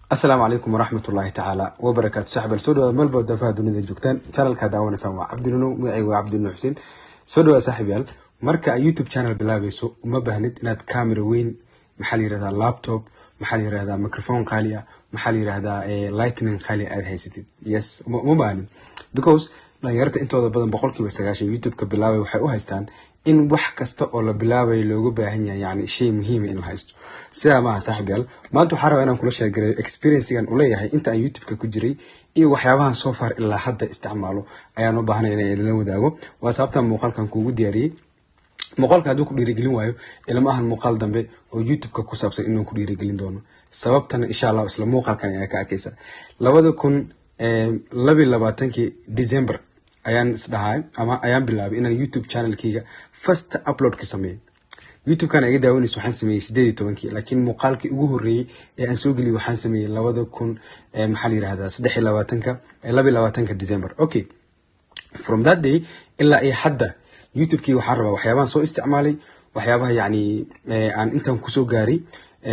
Asalaamu calaykum waraxmat ullaahi tacaala wabarakaatu. Saxbal, soo dhawaad meel baad daafaha dunida joogtaan. Channelkaa daawanaysaan waa Cabdinuno, magacayga waa Cabdinuno Xuseen. Soo dhawaad, saaxiib yaal. Marka ay YouTube channel bilaabayso, uma baahnid inaad camera weyn, maxaa la yirahdaa, laptop, maxaa la yirahdaa, microphone qaali ah, maxaa la yirahdaa, lighting qaali aad haysatid. Yes, uma baahnid, because dhalinyarta intooda badan, 90% YouTube-ka bilaabay, waxay u haystaan in wax kasta oo la bilaabayo looga baahan yahay, yani, shay muhiima in la haysto. Sidaa maaha, saaxiib yaal. Maanta waxaa rabaa inaan kula share gareeyo experiencegan u leeyahay inta aan YouTube-ka ku jiray iyo waxyaabahan so far ilaa hadda isticmaalo ayaan u baahanay inaan idinla wadaago. Waa sababtan muuqaalkan kuugu diyaariyey. Muuqaalka hadduu ku dhiirigelin waayo, ilama ahan muuqaal dambe oo YouTube-ka ku saabsan inuu ku dhiirigelin doono. Sababtana, insha Allah, isla muuqaalkan ayaa ka arkaysa. 2022-kii December ayaan isdhahay ama ayaan bilaabay inaan YouTube channelkeyga first upload ka sameeyo. YouTube-kan iga daawanayso waxaan sameeyey 18-kii, laakiin muuqaalkii ugu horreeyey ee aan soo geliyey waxaan sameeyey labada kun, maxaa la yirahdaa, 23-ka, 22-ka December. Okay, from that day ilaa iyo hadda YouTube-kii waxaan rabaa waxyaabahan soo isticmaalay, waxyaabaha yacni aan intaan kusoo gaaray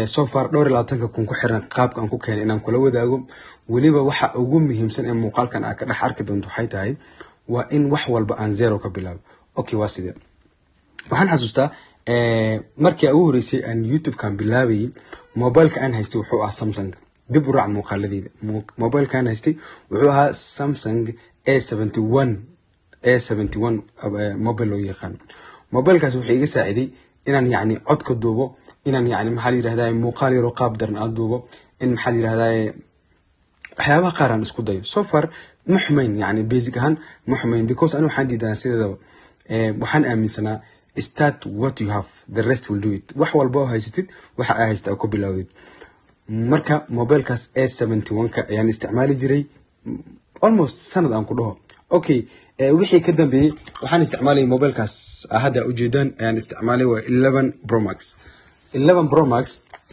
so far, dhowr iyo labaatanka kun ku xiran, qaabka aan ku keenay inaan kula wadaago. Weliba waxa ugu muhiimsan ee muuqaalkan aad ka dhex arki doonto waxay tahay waa in wax walba aan zero ka bilaabo. Okay, waa sidee? Waxaan xasuustaa markii ugu horeysay aan YouTube-kan bilaabayay, mobileka aan haystay wuxuu ahaa Samsung. Dib u raac muuqaaladeyda. Mobileka aan haystay wuxuu ahaa Samsung A71, A71 mobile loo yaqaano. Mobilekaas wuxuu iga saaciday inaan, yacni, codka duubo, inaan, yacni, maxaa la yirahdaa, muuqaal yaroo qaab daran aan duubo, in, maxaa la yirahdaa, waxyaabaha qaar aan isku dayo. So far ma xumayn, yani basic ahaan ma xumayn, because ani waxaan diidanaa sideedaba, waxaan aaminsanaa start what you have, the rest will do it. Wax walba oo haysatid, waxa aa haysata ku bilowdid. Marka mobilekaas A71-ka ayaan isticmaali jiray almost sanad aan ku dhaho. Okay, wixii ka dambeeyey waxaan isticmaalayay mobilekaas hadda ujeedaan ayaan isticmaalay, waa 11 Pro Max. 11 Pro Max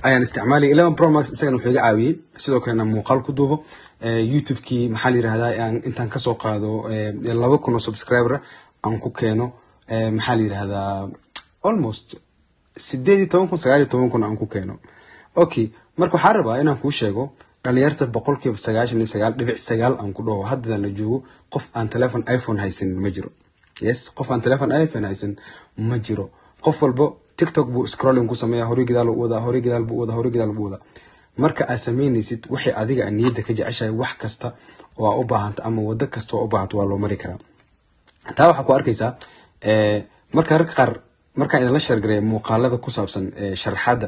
ayaan isticmaalay. 11 Pro Max isagana wuxuu iga caawiyey sidoo kale inaan muuqaal ku duubo YouTube-kii, maxaa la yirahdaa, aan intaan kasoo qaado 2000 oo subscriber aan ku keeno, maxaa la yirahdaa, almost 18,000, 19,000 aan ku keeno. Okay, marka waxaan rabaa inaan kuu sheego, dhalinyarta 99.9% aan ku dhaho, haddadan la joogo qof aan telefon iPhone haysan ma jiro. Yes, qof aan telefon iPhone haysan ma jiro. Qof walbo TikTok buu scrolling ku sameeya, horay gadaal u wadaa, horay gadaal buu wadaa, horay gadaal buu wadaa. Marka aad sameynaysid waxay adiga aad niyadda ka jeceshahay, wax kasta oo aa u baahanta ama wado kasta oo u baahato waa loo mari karaa. Taa waxaa ku arkaysaa marka rarka qaar markaan idinla share gareeya muuqaalada ku saabsan sharaxaadda,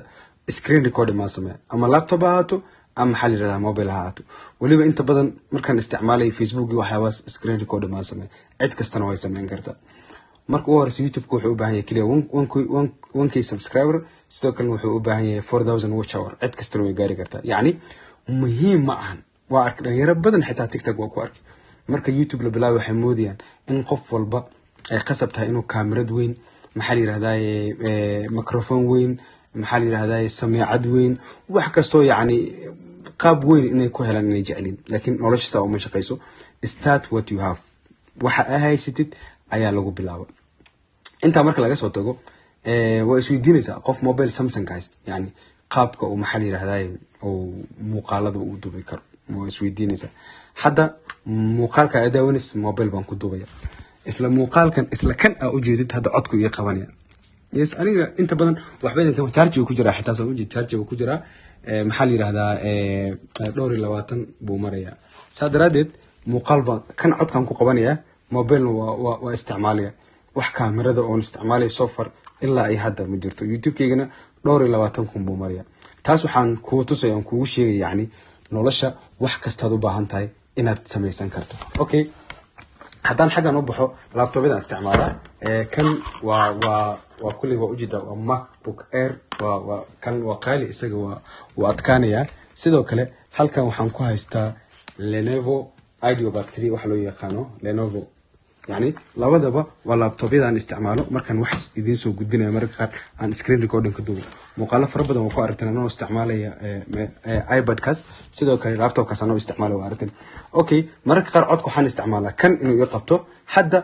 screen recording maan sameeya, ama laptop ha ahaato ama, maxaa la yirahdaa, mobile ha ahaato. Weliba inta badan markaan isticmaalay Facebook iyo waxyaabahaas, screen recording maan sameeya. Cid kastana way sameyn kartaa. Marka ugu horeysa, YouTube-ka wuxuu u baahan yahay keliya 1K subscriber. Sidoo kalena wuxuu u baahan yahay 4000 watch hour. Cid kastana way gaari kartaa, yacni muhiim ma ahan. Waa arkay dhalinyaro badan, xitaa TikTok waa ku arkay, marka YouTube la bilaabay waxay moodayaan in qof walba ay qasab tahay inuu kaamirad weyn, maxaa la yirahdaa, microphone weyn, maxaa la yirahdaa, sameecad weyn, wax kastoo yacni qaab weyn inay ku helaan inay jeclin. Laakiin nolosha saa uma shaqeyso. Start what you have. Waxa aa haysatid ayaa lagu bilaaba. Intaa marka laga soo tago, waa isweydiinaysaa qof mobile Samsung haysta, yani, qaabka uu, maxaa la yirahdaa, uu muuqaalada uu duubi karo. Waa isweydiinaysaa. Hadda muuqaalka aa daawanaysa mobile baan ku duubaya. Isla muuqaalkan, isla kan aa ujeedid hadda, codku ii qabanaya. Yes, aniga inta badan waxba idinka charge ku jiraa, xitaa soo ujeed charge ku jiraa. Maxaa la yirahdaa, dhowr iyo labaatan buu marayaa. Saa daraadeed muuqaal baan kan codkan ku qabanaya, mobilena waa isticmaalaya. Wax kaamirada oon isticmaalaya so far ilaa ay hadda ma jirto. YouTube-keygana dhowr iyo labaatan kun buu maraya. Taas waxaan kuu tusaya, aan kuugu sheegaya, yacni, nolosha wax kastaad u baahan tahay inaad samaysan karto. Okay, haddaan xaggan u baxo, laptopyadan isticmaala, kan waa kulley waa ujeeda, waa MacBook Air. Waa kan, waa qaali isaga, waa adkaanaya. Sidoo kale halkan waxaan ku haystaa Lenovo IdeaPad 3, waxa loo yaqaano Lenovo. Yani labadaba waa laptopyadan isticmaalo markaan wax idiin soo gudbinayo. Mararka qaar aan screen recording ka duubo, muuqaalo fara badan waa ku aragteen anoo isticmaalaya iPadkaas. Sidoo kale laptopkaas anoo isticmaalaya waa aragteen. Okay, mararka qaar codka waxaan isticmaalaa kan inuu ii qabto. Hadda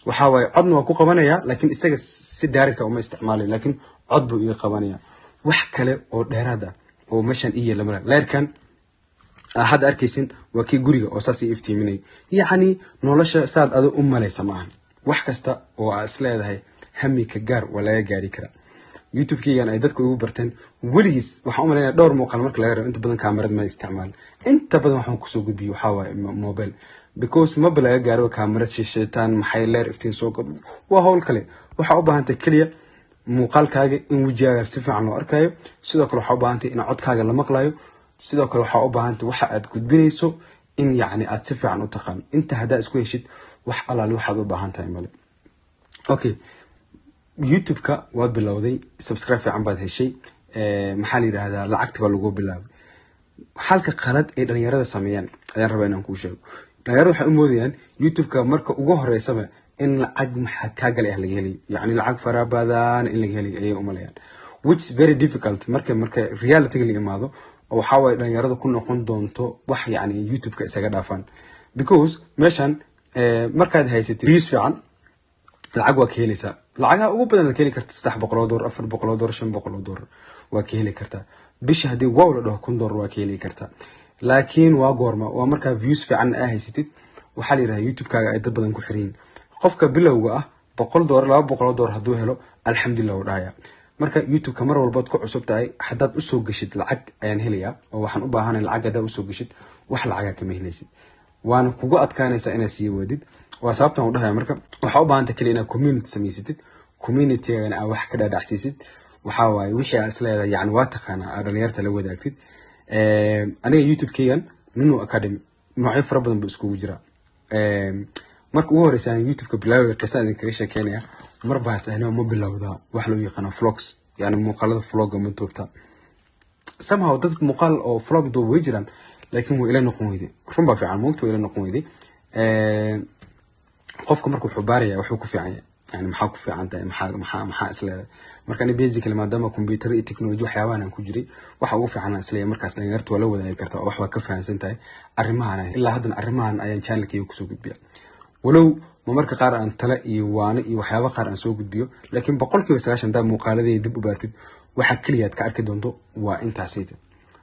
waxaa waaye codna waa ku qabanaya, laakiin isaga si direct uma isticmaalayo, laakiin cod buu ii qabanaya. Wax kale oo dheeraad ah oo meeshan ii yeela mara leerkan. Hadda arkaysin waa kii guriga oo saas ii iftiiminay. Yacni nolosha saad adu u malaysa ma ahan. Wax kasta oo aa is leedahay hami ka gaar, waa laga gaari karaa. YouTube-keygan ay dadku igu barteen, weligiis waxaan u malaynaya dhowr muuqaal marka laga rabo, inta badan kaamarad ma isticmaal. Inta badan waxaan kusoo gudbiyo waxaa waaye mobile, because maba laga gaaro kaamarad shishitaan, maxay, leer iftiin soo gad, waa hawl kale. Waxaa u baahantay keliya muuqaalkaaga in wejigaaga si fiican loo arkayo. Sidoo kale waxaa u baahantay in codkaaga la maqlayo. Sidoo kale waxaa u baahantay waxa aad gudbinayso in yacni aad si fiican u taqaano. Inta haddaa isku heshid, wax alaali waxaad u baahan tahay male. Okay, YouTube-ka waad bilowday, subscribe fiican baad heshay, maxaa la yidhaahdaa, lacagti baa lagu bilaabay. Halka qalad ay dhalinyarada sameeyaan ayaan rabaa inaan kuu sheego. Dhalinyarada waxay u moodayaan YouTube-ka marka ugu horeysaba in lacag maxaa kaa galay ah laga helayo, yacni lacag fara badan in laga helayo ayay umalayaan, which is very difficult. Marka reality-ga la imaado, oo waxaa waaye dhalinyarada ku noqon doonto wax yacni YouTube-ka isaga dhaafaan, because meeshan markaad haysatid views fiican, lacag waa ka helaysaa. Lacagaha ugu badan aad ka heli karta $300, $400, $500 waa ka heli kartaa bisha. Haddii wow la dhaho, $1000 waa ka heli kartaa. Laakiin waa goorma? Waa markaa views fiican aa haysatid, waxaa la yidhaha YouTube-kaaga ay dad badan ku xiran. Qofka bilowga ah $100, $200 hadduu helo, alxamdulillah uu dhahaya. Marka YouTube-ka mar walbaad ku cusub tahay, haddaad usoo geshid lacag ayaan helayaa oo waxaan u baahanay lacag, haddaad usoo geshid, wax lacagaa kama helaysid, waana kugu adkaanaysaa inaad sii wadid. Waa sababtan u dhahaya. Marka waxaa u baahanta kaliya inaad community samaysatid, community-gana aa wax ka dhaadhacsiisid. Waxaa waaye wixii aa isleedahay yani waa taqaanaa, aa dhalinyarta la wadaagtid. Aniga YouTube-keygan Nunu Academy noocyo fara badan buu iskugu jiraa. Marka ugu horeysa aan YouTube-ka bilaabay, qisa idin kaga sheekeynaya. Mar baas ahna ma bilowdaa wax loo yaqaano vlogs, yani muuqaalada vlog-ga ma duubtaa? Somehow dad muuqaal oo vlog duub way jiraan, laakiin way ila noqon weyday. Run baa fiican moogta, way ila noqon weyday. Qofka marka wuxuu baaraya wuxuu ku fiican yahay, yani maxaa ku fiican tahay, maxaa isleedahay. Marka ani basically maadaama computer iyo technology waxyaabahan aan ku jiray, waxa ugu fiican aan isleeyahay markaas dhalinyarta waa la wadaagi kartaa oo wax waa ka fahansan tahay arrimahan. Ilaa haddana arrimahan ayaan channel-kayga kusoo gudbiya, walow ma marka qaar aan tale iyo waano iyo waxyaaba qaar aan soo gudbiyo, laakiin 90% hadaa muuqaaladayda dib u baartid, waxa keliya aad ka arki doonto waa intaasayta.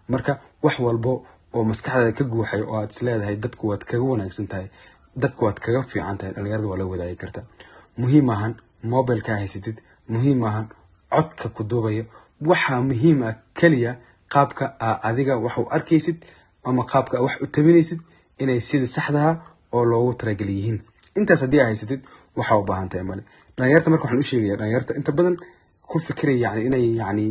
Marka wax walbo oo maskaxdaada ka guuxay oo aad isleedahay dadku waad kaga wanaagsan tahay, dadku waad kaga fiican tahay, dhalinyarada waa la wadaagi kartaa. Muhiim maahan mobile-ka haysatid, muhiim maahan codka ku duubayo. Waxaa muhiim ah keliya qaabka aa adiga wax u arkaysid ama qaabka aa wax u tabinaysid inay sida saxdaha oo loogu talagelay yihiin. Intaas haddii aa haysatid, waxaa u baahan tahay male. Dhalinyarta marka waxaan u sheegaya, dhalinyarta inta badan ku fikiraya yani inay yani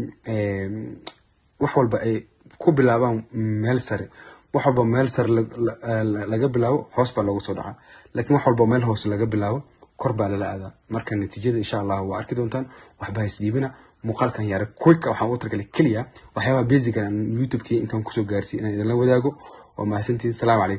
wax walba ay ku bilaabaan meel sare, wax walba meel sare laga bilaabo hoos baa loogu soo dhacaa, laakiin wax walba meel hoose laga bilaabo kor baa lala aadaa. Marka natiijada insha Allah waa arki doontaan. Waxba haisdhiibina. Muuqaalkan yara quick waxaan ugu talagalay keliya waxyaabaha basic aan YouTube-kii intaan kusoo gaarsiiy inaan idinla wadaago. Waa mahadsantihin. Salaamu calaykum.